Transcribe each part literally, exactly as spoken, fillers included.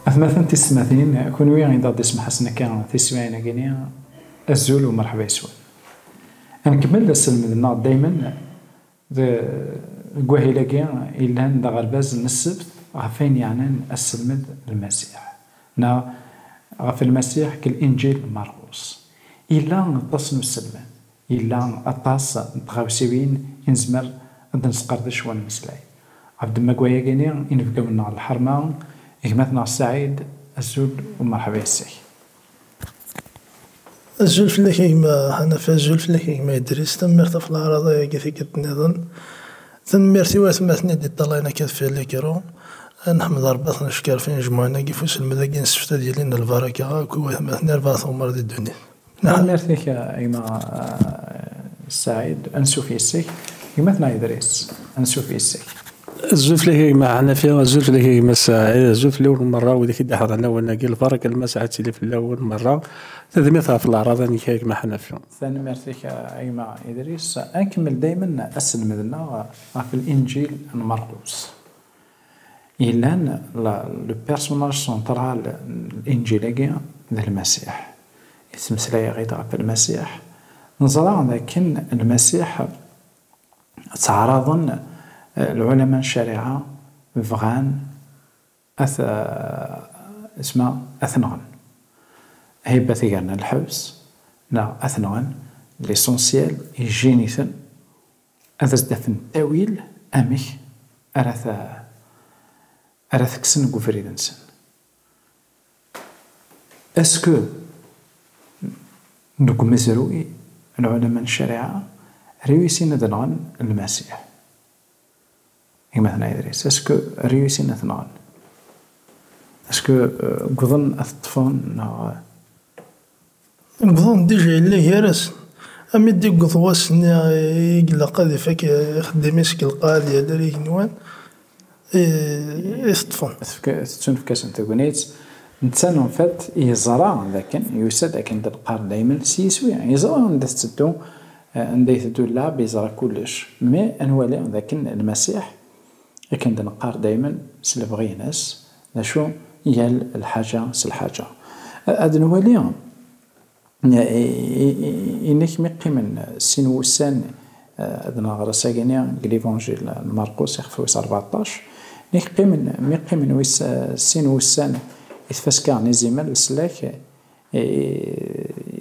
Atmaten tisetmatin, kunwi i d aɣ-d-ismeḥasen akka tiswiɛin-agi-ni, azul u merḥba yes-wen. Ad nkemmel aselmed-nneɣ daymen d-, deg wahil-agi yellan d aɣerbaz n ssebt ɣef wayen yeɛnan aselmed n Lmasiḥ, neɣ ɣef Lmasiḥ deg Linǧil n Marqus. Yella aṭas n uselmed. Yella aṭas n tɣawsiwin i nezmer ad d-nesqerdec u ad nemmeslay. Ɣef ddemma n wayagi-ni, inebgawen-nneɣ n lḥerma, gma-tneɣ Saɛid, azul u merḥba yes-k. Azul fell-ak a gma Ḥanafi, azul fell-ak a gma Idris, tanemmirt ɣef leɛraḍa-agi tikkelt nniḍen. Tanemmirt i watmaten i d-iṭṭalayen akka deffir likru. Ad neḥmed Ṛebbi ad t-neckeṛ ɣef yinejmuɛen-agi, ɣef uselmed-agi n ssebt ad yili n lbaraka akk i watmaten i rebɛa teɣmar di ddunit. Tanemmirt-ik a gma Saɛid, ansuf yes-k. Gma-tneɣ Idris, ansuf yes-k. Azul fell-ak a gma Ḥanafi, azul fell-ak a gma Saɛid, azul fell-awen merra wid i d-iḥeḍren lawan-agi, lbaraka n Lmasiḥ ad tili fell-awen merra. Tanemmirt ɣef leɛraḍa-nnek a gma Ḥanafi. Tanemmirt-ik a gma Idris. Ad nkemmel daymen aselmed-nneɣ ɣef Linǧil n Marqus. Yellan la, le personnage central n Linǧil-agi d Lmasiḥ. Yettmeslay-aɣ-id ɣef Lmasiḥ. Neẓra dakken Lmasiḥ ttɛaraḍen, eh, lɛulama n ccariɛa, bɣan at, eh, isma, at nɣen. Hibba tigerna lḥebs, neɣ at nɣen, l'essentiel, ijjin-iten, ad as-d-afen ttawil amek ara ta-, ara t-kksen deg ubrid-nsen. Est-ce que deg umezruy n lɛulama n ccariɛa réussin ad nɣen Lmasiḥ? Gma-tneɣ Idris, est-ce que réussin ad t-nɣen? Est-ce que, euh, wwḍen ad t-ṭṭfen neɣ? Wwḍen déjà yella gar-asen. Ami d-yewweḍ wass-nni i ilaq ad ifak ixeddim-is deg lqaɛa ad yali ar igenwan, i, i t-ṭṭfen. Tefka-, tettunefk-asen tegnit. Netta, en fait, yeẓra dakken, yusa-d akken d-neqqar daymen s yiswi. Yeẓra anda tetteddu, eh, anda iteddu llɛeb, yeẓra kullec. Mais ad nwali dakken Lmasiḥ, akken d-neqqar daymen s lebɣi-ines, d acu yal lḥaǧa s lḥaǧa. Ad nwali, i-, i-, i-, inek mi qqimen sin wussan, eh, ad nɣer ass-agi-ni deg l'Évangile n Marqus, ixef wis rbeɛṭac, mi qqimen, mi qqimen wis, eh, sin wussan i tfaska n izimer n leslak, eh,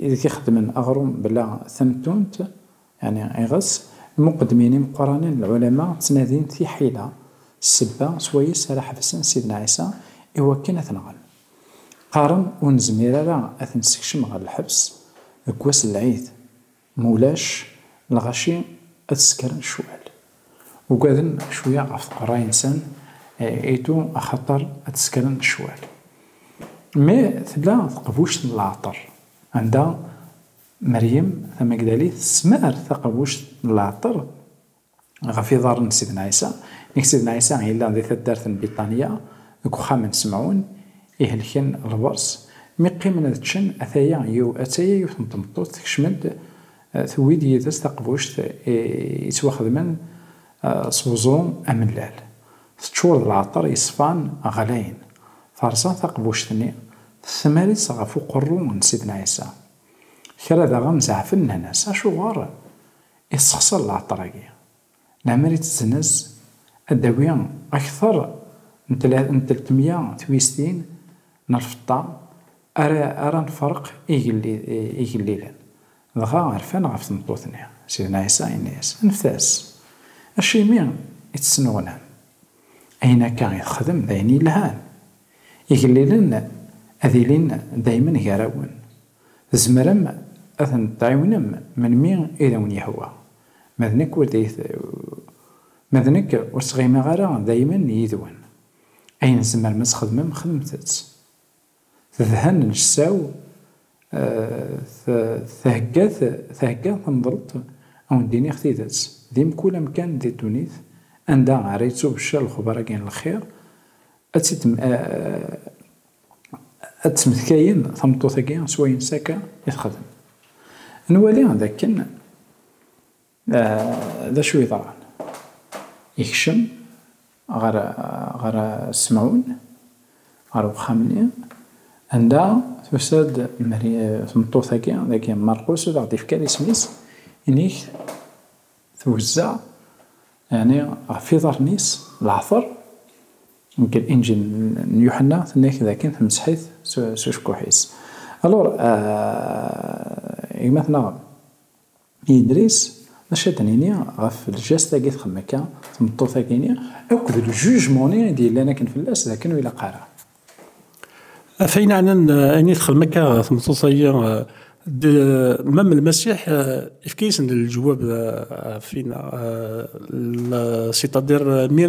ideg i xeddmen aɣrum bla tamtunt, yeɛni iɣes, imuqeddmin imeqqranen n lɛulama ttnadin tiḥila, ssebba swayes ara ḥebsen Sidna Ɛisa i wakken ad t-nɣen. Qqaren ur nezmir ara ad t-nessekcem ɣer lḥebs deg wass n lɛid, ma ulac lɣaci ad sekren ccwal. Ugaden cwiya ɣef tqerray-nsen, eh, et tout, axaṭer ad sekren ccwal. Mais tella teqbuct n leɛṭer, anda Meryem Tamagdalit tesmar taqbuct n leɛṭer ɣef iḍarren n Sidna Ɛisa. Nek Sidna Ɛisa yella di taddart n Bitanya, deg uxxam n Semɛun, ihelken lbers. Mi qqimen ad ččen, ataya yiw-, ataya yiwet n tmeṭṭut tekcem-d, eh, tewwi-d yid-s taqbuct, eh, yettwaxedmen, eh, s uẓru amellal. Teččur d leɛṭer yeṣfan ɣlayen. Terẓa taqbuct-nni, tessemar-itt ɣef uqerru n Sidna Ɛisa. Kra daɣen zeɛfen, nnan-as: "Acuɣer i tessexṣer leɛṭer-agi? Leɛmer i tt-tezzenz, ad d-tawi akter n tla-, n telt mya twiztin n lfeṭṭa ara, ara nferq igelli-, igellilen." Dɣa rfan ɣef tmeṭṭut-nni. Sidna Ɛisa yenna-yas: "Anfet-as, acimi i tesnuɣnam? Ayen akka i texdem d ayen yelhan. Igellilen ad ilin daymen gar-awen. Tzemrem ad ten-tɛiwnem melmi i d awen-yehwa. Ma d nekk ur d-, ma d nekk ur ttɣimiɣ ara daymen yid-wen. Ayen tzemrem ad txedmem, xedmet-t." Tedhen nnecsa-w, eh, t-, thegga t-, thegga tamḍelt a wen-d-iniɣ tidet, di mkul amkan di ddunit anda ara yettubeccer lexbar-agi n lxir, ad tt-id-, eh, ad d-smektayen tameṭṭut-agi s wayen s akka i texdem. Nwali d akken, ah, d acu yeḍran. Yekcem ɣer, ɣer Semɛun, ɣer uxxam-nni, anda tusa-d Mari-, tmeṭṭut-agi, dagi Marqus, ad aɣ-d-ifkan isem-is, inik twezzeɛ, yeɛni ɣef iḍarren-is leɛṭer, deg Linǧil n Yuḥenna, tenna-k dakken temseḥ-it s, s ucekkuḥ-is. Alors, ah, gma-tneɣ Idris, d acu ad d-nini ɣef lǧast-agi texdem akka tmeṭṭut-agi-nni, akked le jugement-nni i d-yellan akken fell-as, d akken ur ilaq ara? Ɣef ayen ɛnan, eh, ayen i texdem akka tmeṭṭut-agi, eh, d-, mam Lmasiḥ, eh, ifka-yasen-d leǧwab, eh, ɣef winna, eh, la-, c'est-à-dire, eh, mi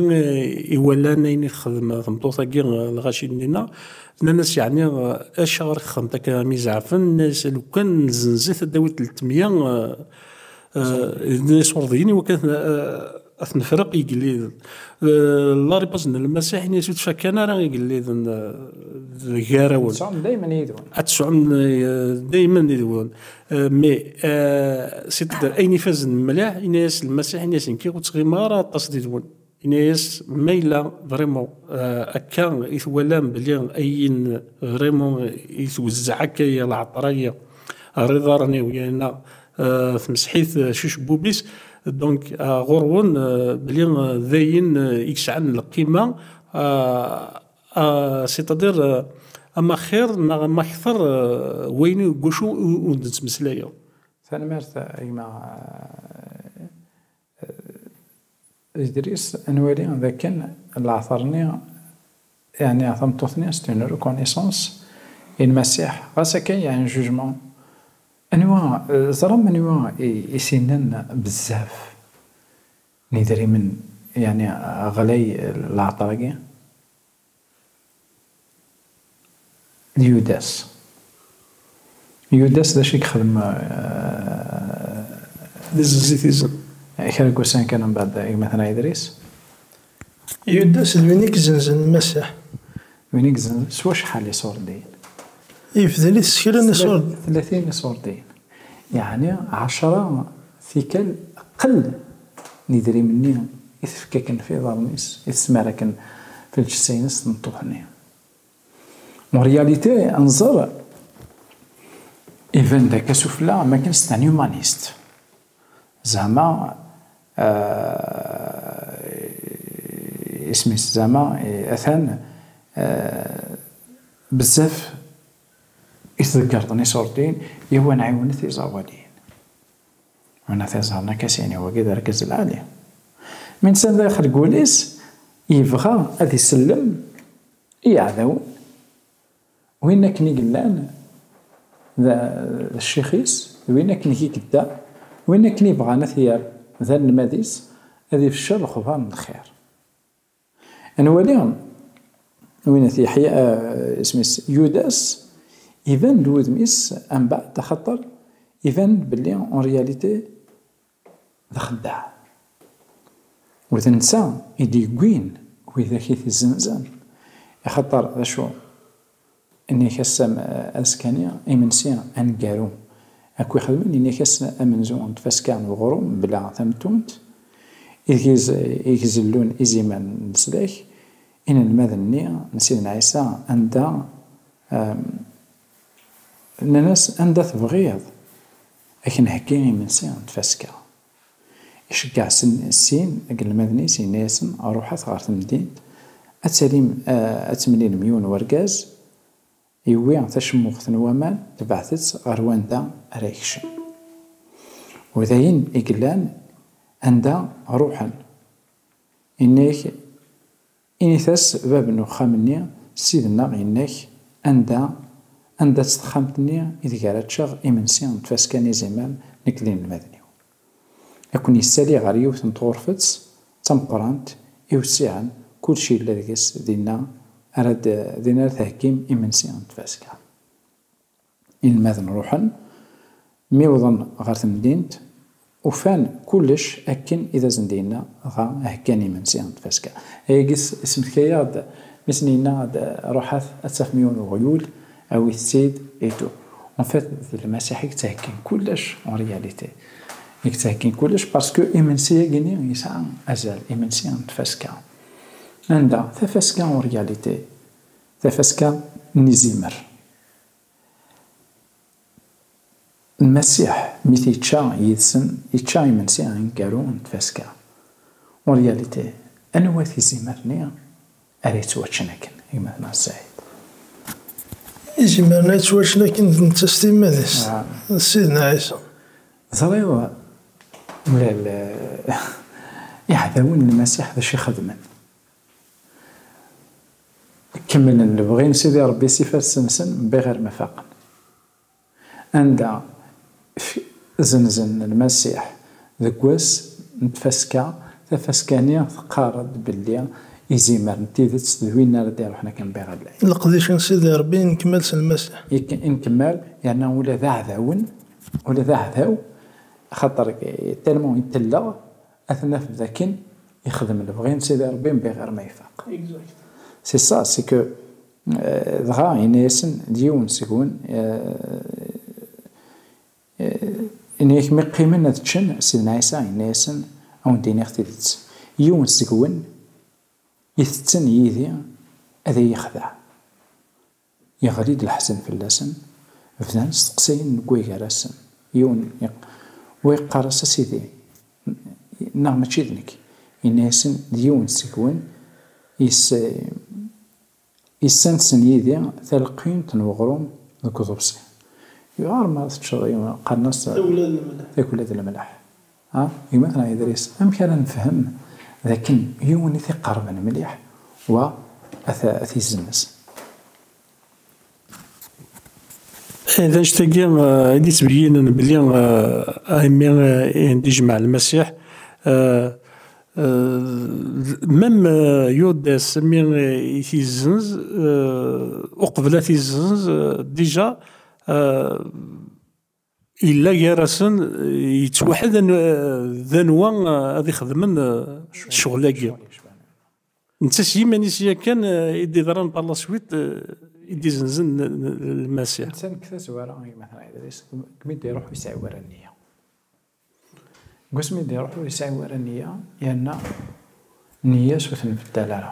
i walan ayen i texdem tmeṭṭut-agi, eh, lɣaci-nni-nneɣ, nnan-as, yeɛni, eh, acuɣer i texdem akka mi zeɛfen? Nnan-as, lukan nezzenz-it ad d-tawi tletmeyya, eh, eh, n iṣurdiyen i wakken, eh, ad t-nefreq i yigelliden. Eh, la réponse n Lmasiḥ, ini-as ur tfakkan ara igelliden, eh, gar-awen. Ad tesɛum daymen yid-wen. Ad tesɛum, eh, daymen yid-wen. Eh, mais, eh, c'est-à-dire, ayen ifazen mliḥ, ini-as Lmasiḥ, ini-as nekki ur ttɣimiɣ ara aṭas did-wen. Ini-as, ma yella vraiment, eh, akka i twalam belli ayen vraiment i twezzeɛ akka i leɛṭer-agi ɣer iḍarren-iw, yerna, eh, temseḥ-it, eh, s ucebbub-is, donc, eh, ɣur-wen, eh, belli, eh, d ayen, eh, i yesɛan lqima, eh, eh, c'est-à-dire, eh, ama xir neɣ ama kter, eh, wayen i, deg wacu ur, ur d-nettmeslayeɣ. Tanemmirt, a gma, eh, Idris, ad nwali d akken leɛṭer-nni, yeɛni tameṭṭut-nni, c'est une reconnaissance i Lmasiḥ, ɣas akka, yeɛni jugement. Anwa, eh, teẓram anwa i, i s-yennan bezzaf n yidrimen, yeɛni ɣlay leɛṭer-agi? D Yudas. Yudas d acu i yexdem, eh, d zzi-, kra n wussan kan mbeɛd gma-tneɣ Idris? Yudas d win i izenzen Lmasiḥ. Win i izenzen s wacḥal iṣurdiyen? Yebdel-it s kra n iṣurdiyen. Tlatin iṣurdiyen. Yeɛni ɛecra tikkal aql n yidrimen-nni i tefka akken f iḍarren-is, i tesmar akken f lǧessa-ines tmeṭṭut-nni. En réalité, ad nẓer, iban-d akka sufella, am akken c'est un humaniste. Zeɛma, eh, isem-is zeɛma, eh, atan, eh, bezzaf i tḍeggreḍ n iṣurdiyen, yaw ad nɛiwnet iẓawaliyen. Win ad t-iẓren akka s-yini, wagi d argaz lɛali. Mi nsan daxel deg wul-is, yebɣa ad isellem i yeɛdawen, win akken i yellan d, d ccix-is, d win akken i yedda, d win akken i yebɣan ad t-yerr d anelmad-is, ad ifeccer lexbar n lxir. Ad nwali win at Yeḥya, eh, isem-is Yudas, iban-d wudem-is, mbeɛd, axaṭer iban-d belli, en réalité, d axeddaɛ. U d netta i d-yewwin widak i t-izzenzan. Axaṭer d acu? Ini-ak ass am-, azekka-nni, imensi aneggaru akk ixedmen, ini-ak ass amenzu n tfaska n uɣrum, mebla tamettunt, ideg iz-, i izellun izimer n leslak, inelmaden-nni n Sidna Ɛisa, anda, em, nnan-as, anda tebɣiḍ ad k-nheggi imensi n tfaska. Iceggeɛ sin, sin deg inelmaden-is, yenna-yasen, ruḥet ɣer temdint, ad talim, eh, ad temlilem yiwen n wergaz, yewwi tacemmuɣt n waman, tebɛet-tt ɣer wanda ara yekcem. U d ayen i yellan anda ruḥen. Yenna-yak, init-as bab n uxxam-nni, Ssid-nneɣ yenna-k, anda, anda-tt texxamt-nni ideg ara ččeɣ imensi n tfaska n izimer, nekk d inelmaden-iw. Ad ken-yessali ɣer yiwet n tɣurfet d tameqqrant, iwessiɛen, kullec yella deg-s, dinna ara d-, dinna ara theggim imensi n tfaska. Inelmaden ruḥen, mi wḍen ɣer temdint, ufan kullec akken i d asen-d-yenna, dɣa heggan imensi n tfaska. Ayagi s-, ismektay-aɣ-d, mi sen-yenna ad ruḥet ad tafem yiwen uɣyul, Awit-tt-id et tout. En fait, d Lmasiḥ i yettheggan kullec en réalité. I yettheggan kullec parce que imensi-agi-nni yesɛa azal, imensi n tfaska. Anda? Tafaska en réalité, tafaska n izimer. Lmasiḥ, mi t-yečča yid-sen, yečča imensi aneggaru n tfaska. En réalité, anwa-t izimer-nni ara yettwaččen akken, gma-tneɣ Saɛid? Izimer-nni yettwaččen akken d netta s timmad-is, Ah. d Sidna Ɛisa. Teẓriḍ, la, la, iɛdawen n Lmasiḥ d acu i xedmen? Kemmlen lebɣi n Sidi Ṛebbi s ifassen-nsen, bɣir ma faqen. Anda f-, zenzen Lmasiḥ deg wass n tfaska, tafaska-nni teqqar-d belli izimer n tidet d win ara d-iruḥen akken bɣir Lɛid. Leqdic n Sidi Ṛebbi nkemmel s Lmasiḥ. Ik-, nkemmel, yerna ula d aɛdawen, ula d aɛdaw, xaṭer tellement itelleɣ, ad t-naf d akken ixdem lebɣi n Sidi Ṛebbi bɣir ma ifaq. Exact. C'est ça, c'est que, euh, dɣa yenna-yasen d yiwen seg-wen, euh, euh, yenna-yak mi qqimen ad ččen, Sidna Ɛisa yenna-yasen, ad wen-d-iniɣ tidet, yiwen seg-wen itetten yid-i ad iyi-yexdeɛ. Yeɣli-d leḥzen fell-asen, bdan steqsayen deg way gar-asen. Yiwen yeq-, wa yeqqar-as: "A Sidi, neɣ mačči d nekk?" Yenna-yasen: "D yiwen seg-wen yess-, yessansen yid-i talqimt n weɣrum deg uḍebsi." Yuɛer ma teččeḍ, qqaren-as Tagella d lemleḥ. Tagella d lemleḥ. Ha, gma-tneɣ Idris, amek ara nefhem d akken yiwen i t-iqerben mliḥ, wa a t-, a t-izzenz? Eh, d anect-agi, eh, i d-yettbeyyinen belli, eh, imi, eh, i d-ijmeɛ Lmasiḥ, eh, eh, même, eh, Yudas, mi, eh, i t-izzenz, eh, uqbel ad t-izzenz, eh, déjà, eh, yella gar-asen, eh, yettwaḥed an-, eh, d anwa, eh, ad ixedmen, eh, ccɣel-agi. Netta s yiman-is yakan, eh, i d-iḍran par la suite, eh, i d-izenzen n-, n-, n-, Lmasiḥ. Netta deg tazwara, ay gma-tneɣ Idris, deg mi d-iruḥ ur yesɛi wara nniya. Deg wasmi d-iruḥ ur yesɛi wara nniya, yerna nniya-s ur tenbeddal ara.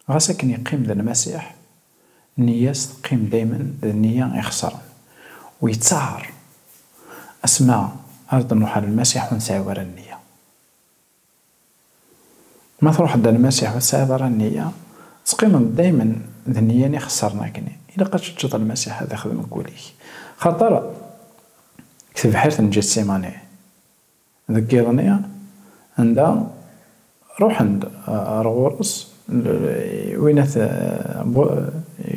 Ɣas akken yeqqim d Lmasiḥ, nniya-s teqqim daymen d nniya ixeṣren. U yettaɛer asma ara d-nruḥ ar Lmasiḥ ur nesɛi wara nniya. Ma truḥeḍ ar Lmasiḥ ur tesɛiḍ ara nniya, teqqimeḍ daymen d nniya-nni ixeṣren akkenni. Ilaq ad teǧǧeḍ Lmasiḥ ad ixdem deg wul-ik. Xaṭer deg tebḥirt n Ǧetsimani, deg yiḍ-nni, anda ruḥen-d, uh, ar ɣur-s, l-, winat, uh, bu-,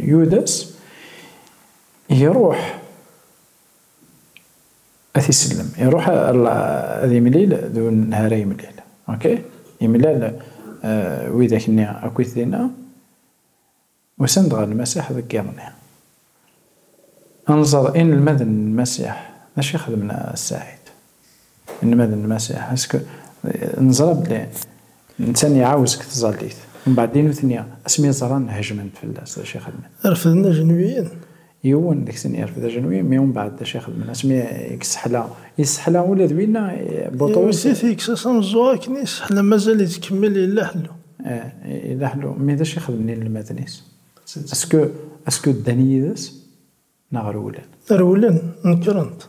Yudas, iruḥ ad t-isellem, iruḥ ar la-, ad imlil d win ara yemlil. Ok? Imlal, uh, widak-nni akkit dinna, usan-d ɣer Lmasiḥ deg yiḍ-nni. Ad nẓer inelmaden n Lmasiḥ, d acu i xedmen a Saɛid? Inelmaden n Lmasiḥ, est-ce que, eh, neẓra belli netta iɛawez deg tẓallit. Mbeɛd i nutni, asmi ẓran hejmen-d fell-as, d acu i xedmen? Refden ajenwiyen. Yiwen deg-sen yerfed ajenwi, mi umbeɛd d acu i xedmen? Asmi i yesseḥla, yesseḥla ula d winna, eh, Buṭrus. Yewwet-it, yekkes-as ameẓẓuɣ akken yesseḥla, mazal yettkemmil yella ḥellu. Eh, yella ḥellu. Mi d acu i xedmen inelmaden-is? Est-ce que, est-ce que ddan yid-s neɣ rewlen? Rewlen, nekren-t.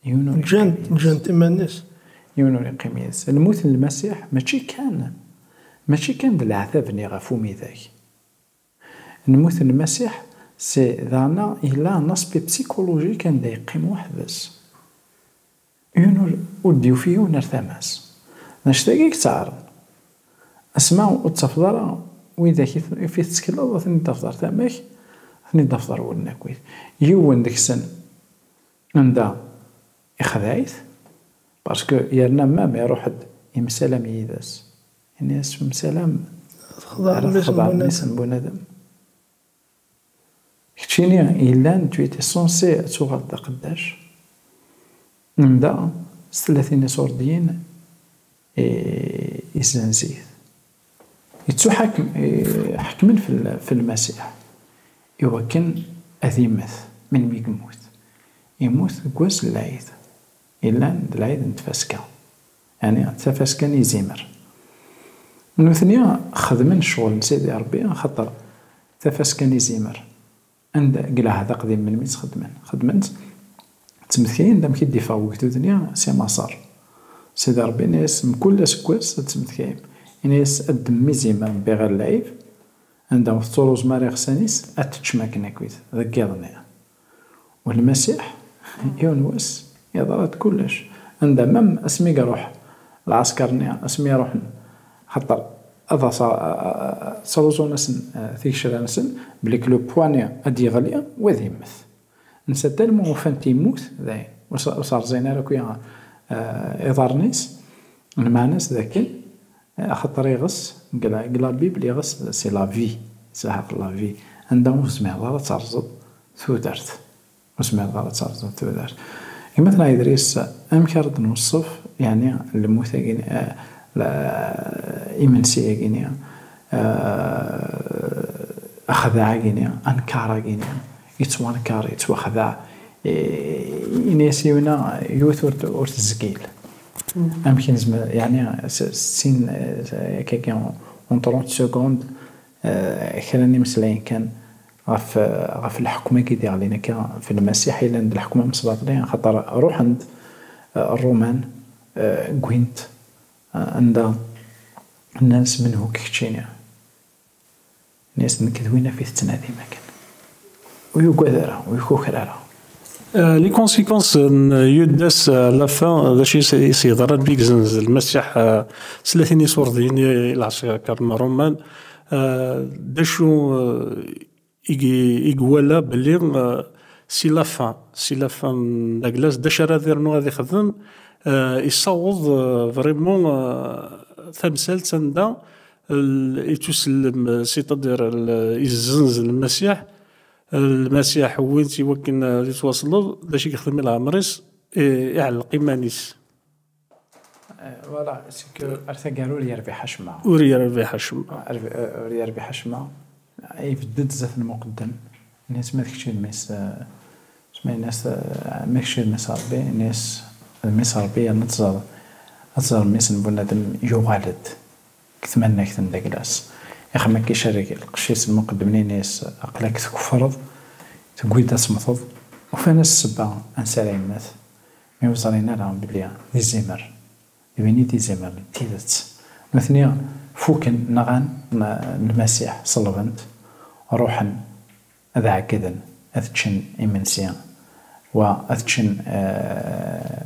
Yiwen ur yeqqim yid-s. Ǧǧan-t iman-is. Yiwen ur yeqqim yid-s. Lmut n Lmasiḥ mačči kan, mačči kan d leɛtab-nni ɣef umidag. Lmut n Lmasiḥ, c'est daɣen yella un aspect psychologique anda yeqqim weḥd-s. Yiwen ur, ur d-yufi yiwen ar tama-s. D anect-agi i yettɛaren. Asma ur d-tafeḍ ara widak i t-, i tettekleḍ, ad ten-id-tafeḍ ar tama-k, ad ten-id-tafeḍ ar wudem akkit. Yiwen deg-sen anda ixdeɛ-it, parce que yerna même iruḥ-d yemsalam yid-s. Yenna-yas: "Msalam, txedɛeḍ ara mmi-s n txedɛeḍ bunadem." Mmi-s n bunadem. Keččini yellan, tu étais censé ad tuɣaleḍ d aqeddac, anda s tella tin iṣurdiyen, eh, izzenz-it. Yettuḥakem, eh, ḥekmen f l-, f Lmasiḥ, iwakken ad immet. Melmi i yemmut? Yemmut deg wass n lɛid, yellan d lɛid n tfaska, yeɛni tafaska n yizimer. Nutni xedmen ccɣel n Sidi Ṛebbi, axaṭer tafaska n yizimer, anda deg lɛehd aqdim, melmi tt-xedmen? Xedmen-tt, ttmetkayen-d amek i d-iffeɣ wegdud-nni si Maṣer. Sidi Ṛebbi yenna-yas, mkul aseggas ad ttmetkayem. Yenna-yas, ad d-temmizimrem ɣer lɛid, anda ur tettruẓum ara iɣsan-is, ad teččem akken akkit deg yiḍ-nni. U Lmasiḥ, yiwen wass, yeḍra-d kullec. Anda même asmi i iruḥ lɛesker-nni, asmi i ruḥen, xaṭer ad as-, a-, a-, a-, ttruẓun-asen, eh, tigecrar-nsen, belli que le poids-nni ad d-yeɣli, u ad yemmet. Netta tellement ufan-t yemmut, dayen, ur s-, ur s-rẓin ara akk, eh, iḍarren-is, lmeɛna-s d akken, eh, axaṭer iɣes, deg la, deg la Bible, iɣes, c'est la vie, sɛiɣ la vie. Anda ur tezmireḍ ara ad terẓeḍ tudert. Ur tezmireḍ ara ad terẓeḍ tudert. Gma-tneɣ Idris, amek ara d-nweṣṣef, yeɛni, lmut-agi, eh, la, imensi-agi-ni, eh, axdaɛ-agi-ni, ankaṛ-agi-ni, yettwankaṛ, yettwaxdaɛ, eh, ini-as yiwen yiwet ur t-, ur tezgil. Amek i nezmer, yeɛni, s-, sin, eh, akkagi, en trente secondes, eh, kra n imeslayen kan ɣef, ɣef leḥkem-agi d-iɣlin akka f Lmasiḥ, yellan d leḥkem amesbaṭli, axaṭer ruḥen-d, eh, Ṛṛuman, eh, wwin-t, eh, anda nnan-as, "Menhu-k keččini?" Nnan-as, "Nekk d win ɣef i tettnadim akken." Ur yugad ara, ur yekuker ara. Euh, les conséquences n Yudas à la fin, d acu i s-, i s-yeḍran mi yezzenz Lmasiḥ, euh, s tlatin iṣurdiyen i, i lɛesker n Ṛṛuman, euh, d acu, euh, i, i iwala belli, euh, si la fin, si la fin n la glace, d acu ara d-irnu ad ixdem, euh, yessaweḍ, euh, vraiment, euh, tamsalt anda, euh, yettusellem, c'est-à-dire, euh, yezzenz Lmasiḥ, Lmasiḥ wwin-t i wakken ad yettwasleḍ, d acu i yexdem i leɛmer-is? I-, iɛelleq iman-is. Eh, voilà, c'est que ar taggara ur yerbiḥ acemma. Ur yerbiḥ acemma. Ar-, eh, ur yerbiḥ acemma. Ibedd-d zdat lmuqeddem. Ini-as, "Ma d kečč i d mmi-s, eh, ma d kečč i d mmi-s n Ṛebbi?" Ini-as, "D mmi-s n Ṛebbi, yerna ad tẓer, ad tẓer mmi-s n bunadem yuɣal-d deg tmannagt n daglas." Ixem akka icerreg lqecc-is lmuqeddem-nni, ini-as, "Aql-ak tkefreḍ, tewwi-d ad temmteḍ." Ufan-as ssebba ansi ara yemmet, mi ur ẓrin ara belli d izimer, d win i d izimer n tidet. Nutni fuken, nɣan n-, Lmasiḥ, ṣellben-t, ruḥen ad ɛeggden, ad ččen imensi, wa ad ččen, eh,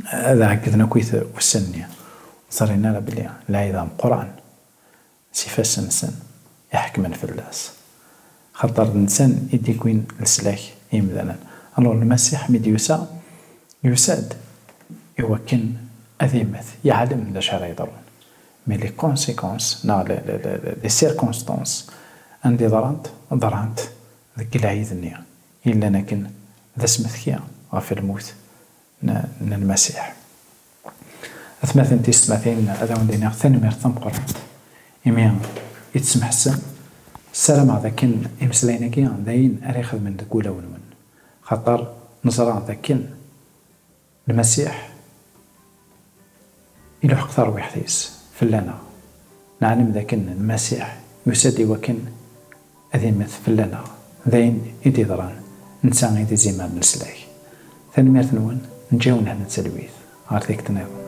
ad ɛeggden akkit ussan-nni. Ur ẓrin ara belli lɛid ameqqran s ifassen-nsen iḥekmen fell-as. Xaṭer d nsan i d-iwwin leslak i yimdanen. Alors, Lmasiḥ mi d-yusa, yusa-d i wakken ad immet, yeɛlem d acu ara yeḍrun. Mais les conséquences, neɣ les, les, les, les circonstances anda i ḍrant, ḍrant deg lɛid-nni yellan akken d asmetki ɣef lmut n, n Lmasiḥ. Atmaten tisetmatin, ad awen-d-iniɣ tanemmirt tameqqrant imi i tesmeḥsem. Ssarameɣ d akken imeslayen-agi d ayen ara ixedmen deg wulawen-nwen, xaṭer neẓra d akken Lmasiḥ iluḥeq tarwiḥt-is fell-aneɣ. Neɛlem d akken Lmasiḥ yusa-d i wakken ad immet fell-aneɣ. D ayen i d-iḍran, netta i d izimer n leslak. Tanemmirt-nwen, neǧǧa-wen hna d talwit ɣer tikkelt nniḍen.